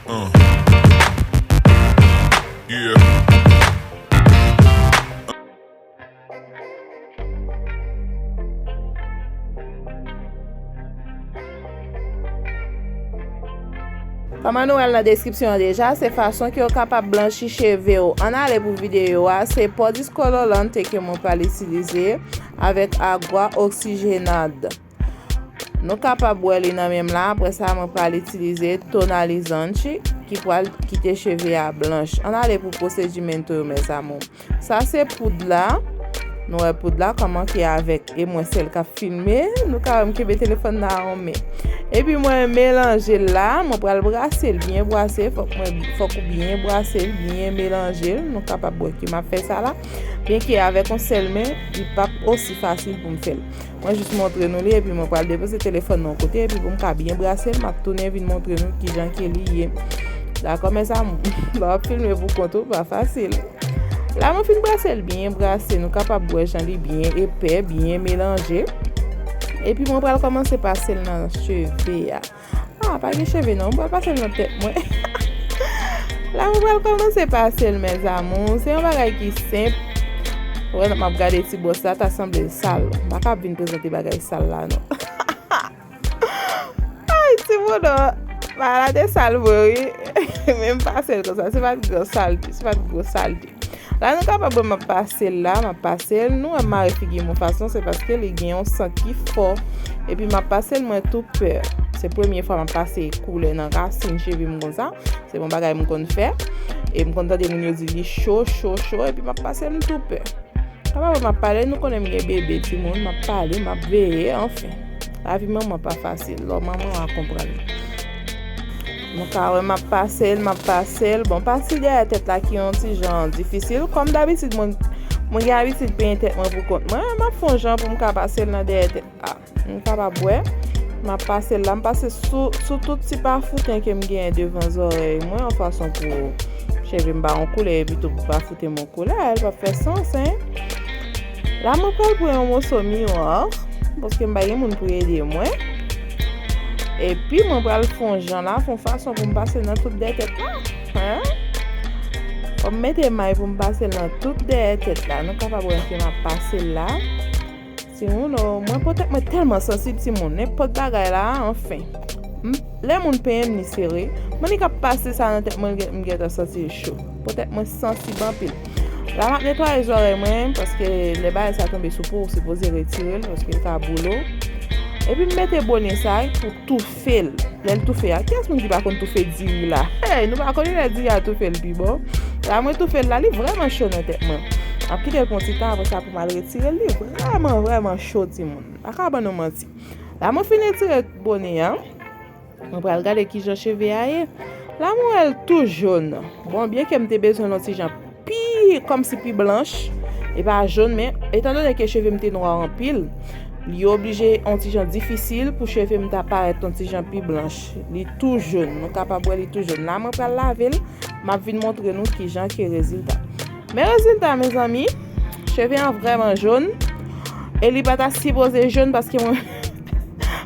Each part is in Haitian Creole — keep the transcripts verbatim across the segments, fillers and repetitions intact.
Uh. Yeah. Kòman nou wè l nan deskripsyon an deja, se fason ke w kapab blanchi cheve w. Ann ale pou videyo a, se Pòdis Kololante ke mwen pral itilize avèk Agua Oxigenada. Nou kapab wè li nan men m la, apre sa mwen pral itilize tonalizante ki pral kite cheve a blanch. Ann ale pou pwosedimento yo, mes amours. Sa se poud la. Nou wè poud la kòman ke avèk e mwen sèl k ap filme. Nou ka wè m kenbe telefòn nan an men. Epi mwen melanje l la, mwen pral brase l byen brase, fòk mwen fòk ou byen brase l, byen melanje l. Nou kapab wè ke m ap fè sa la. Byenke avèk yon sèl men, li p ap osi fasil pou m fè l. Mwen jis montre nou li epi mwen pral depoze telefòn nan yon kote epi pou m ka byen brase l, m ap tounen vin montre nou kijan ke li ye. Dakò, mes amours? Lè w ap filme pou kont ou, pa fasil. La mwen fin brase l byen brase, nou kapab wè jan li byen epè, byen melanje. Epi mwen pral kòmanse pase l nan cheve a. Ah, pa gen cheve non, mwen pral pase l nan tèt mwen. La mwen pral kòmanse pase l, mes amours. Se yon bagay ki senp. Wè, m ap gade ti bwòs la, ta sanble l sal. M pa ka vin prezante bagay sal la non. Ay, ti bono. Bagay la te sal vre wi. Men m pase l konsa, se pa t gwo salte, se pa t gwo salte. La nou kapab wè m ap pase l la, m ap pase l. Nou wè m mare figi m yon fason, se paske li gen yon sant ki fò. Epi m ap pase l mwen tou pè. Se premye fwa m ap pase koulè nan rasin cheve m konsa. Se yon bagay m konn fè. E m konn tande moun yo di li cho, cho, cho, epi m ap pase l m tou pè. Kapab wè m ap pale, nou konnen m gen bebe timoun, m ap pale, m ap veye, anfen. Lavi manman pa fasil, lò manman w a konprann. Nou ka wè m ap pase l, m ap pase l. Bon, pati dèyè tèt la ki yon ti jan difisil. Kòm dabitid, mwen, mwen gen abitid penyen tèt mwen pou kont mwen, m ap fè yon jan pou m ka pase l nan dèyè tèt la. Nou kapab wè, m ap pase l la, m pase sou, sou tout ti pafouten ke m genyen devan zòrèy mwen, yon fason pou cheve m pa yon koulè, epi tou pou pafouten m yon koulè, l p ap fè sans, en. La, mwen pral pran yon moso miwa, paske m pa gen moun pou ede mwen. Epi, mwen pral fè yon jan la, fè yon fason pou m pase l nan tout dèyè tèt la, en. Fò m mete may pou m pase l nan tout dèyè tèt la. Nou kapab wè ke m ap pase l la. Timoun o, mwen po tèt mwen tèlman sansib timoun, nenpòt bagay la, anfen. M, lè moun penyen m li sere, mwen li k ap pase sa nan tèt mwen, m gentan santi l cho. Po tèt mwen sansib anpil. La m ap netwaye zòrèy mwen, paske lè bagay sa tonbe sou po, ou sipoze retire l, paske l ka boule w. Epi m mete bone sa pou toufe l. Lè l toufe a, kiyès moun ki pa konn toufe diri la? Hey, nou pa konnen lè diri a toufe l pi bon? La mwen toufe l la, li vrèman cho nan tèt mwen. M ap kite l pou yon ti tan, apre sa pou m al retire l, li vrèman, vrèman cho, timoun. M pa ka ban nou manti. La mwen fin retire bone an, mwen pral gade kijan cheve a ye. La mwen wè l tou jòn. Bon, byenke m te bezwen l yon ti jan pi, kòmsi pi blanch, e pa jòn, men etandone ke cheve m te nwa anpil, li oblije yon ti jan difisil pou cheve m ta parèt yon ti jan pi blanch. Li tou jòn, nou kapab wè li tou jòn. La mwen pral lave l, m ap vin montre nou kijan ke rezilta. Men rezilta, mezanmi, cheve an vrèman jòn. E li pa ta sipoze jòn paske mwen,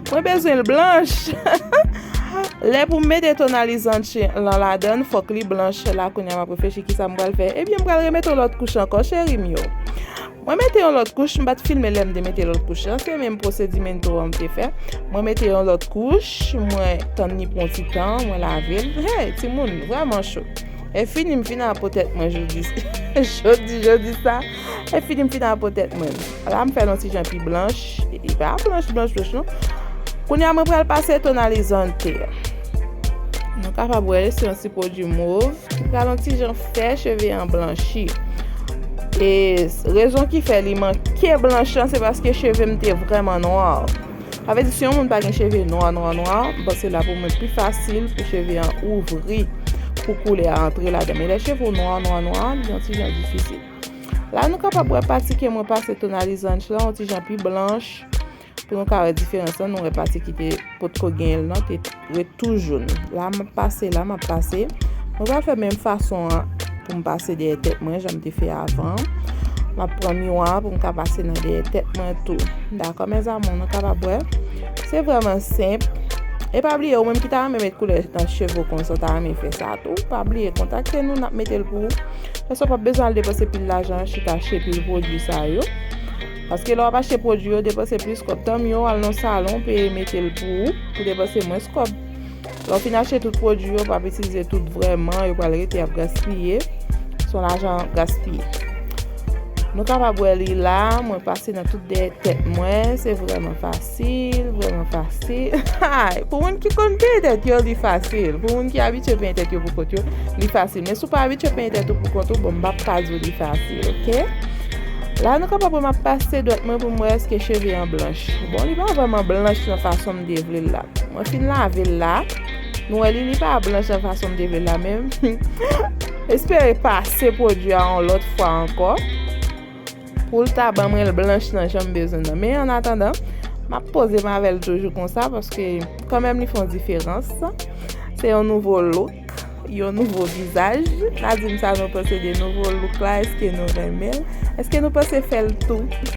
mwen bezwen l blanch. Lè pou m mete tonalizan lan ladann, fòk li blanch. La kounye a m ap reflechi kisa m pral fè. Ebyen, m pral remete yon lòt kouch ankò, cheri m yo. Mwen mete yon lòt kouch, m pa t filme lè m te mete lòt kouch lan, se menm pwosedimento an m te fè. Mwen mete yon lòt kouch, mwen tann li pou yon ti tan, mwen lave l. Hey, timoun, vrèman cho. E fini m fin a po tèt mwen jodi, jodi, jodi sa. E fini m fin a po tèt mwen. La m fè l yon ti jan pi blanch. E pa blanch, blanch, blanch, non. Kounye a mwen pral pase tonalizante. Nou kapab wè se yon ti pwodui mov ki pral yon ti jan fè cheve an blanchi. E rezon ki fè li manke blanch lan, se paske cheve m te vrèman nwa. Sa vle di, si yon moun pa gen cheve nwa, nwa, nwa, m panse l ap pou mwen pi fasil pou cheve an ouvri, pou koulè a antre ladan. Men lè cheve w nwa, nwa, nwa, li yon ti jan difisil. La, nou kapab wè pati ke mwen pase tonalizant lan, yon ti jan pi blanch, pou nou ka wè diferans lan, nou wè pati ki te potko genyen l nan, te ret tou jòn. La, m ap pase, la, m ap pase. Mwen pral fè menm fason an pou m pase dèyè tèt mwen, jan m te fè avan. M ap pran miwa pou m ka pase nan dèyè tèt mwen tou. Dakò, mes amours, nou kapab wè. Se vrèman senp. E pa bliye, ou menm ki ta renmen met koulè nan cheve w konsa, w ta renmen fè sa tou, pa bliye kontakte nou, n ap mete l pou ou. Paske w p ap bezwen al depanse pil lajan, chita achte pil pwodui sa yo. Paske lè w ap achte pwodui yo, depanse plis kòb. Tanmye w al nan salon, peye mete l pou ou, pou depanse mwens kòb. Lè w fin achte tout pwodui yo, w p ap itilize tout vrèman, yo pral rete, y ap gaspiye. Se yon lajan gaspiye. Nou kapab wè li la, mwen pase nan tout dèyè tèt mwen, se vrèman fasil, vrèman fasil. Pou moun ki konn penyen tèt yo, li fasil. Pou moun ki abitye penyen tèt yo pou kont yo, li fasil. Men si w pa abitye penyen tèt ou pou kont ou, bon, m p ap ka di w li fasil, oke? La, nou kapab wè m ap pase dwèt mwen pou m wè èske cheve an blanch. Bon, li pa vrèman blanch nan fason m te vle l la. Mwen fin lave l la. Nou wè li, li pa blanch nan fason m te vle l la, men espere pase pwodui a yon lòt fwa ankò pou l ta ban mwen l blanch nan jan m bezwen nan. Men an atandan, m ap poze m avè l toujou konsa, paske kanmenm li fè yon diferans. Se yon nouvo look, yon nouvo vizaj. N a di m sa nou panse de nouvo look la, èske nou renmen l? Èske nou panse fè l tou?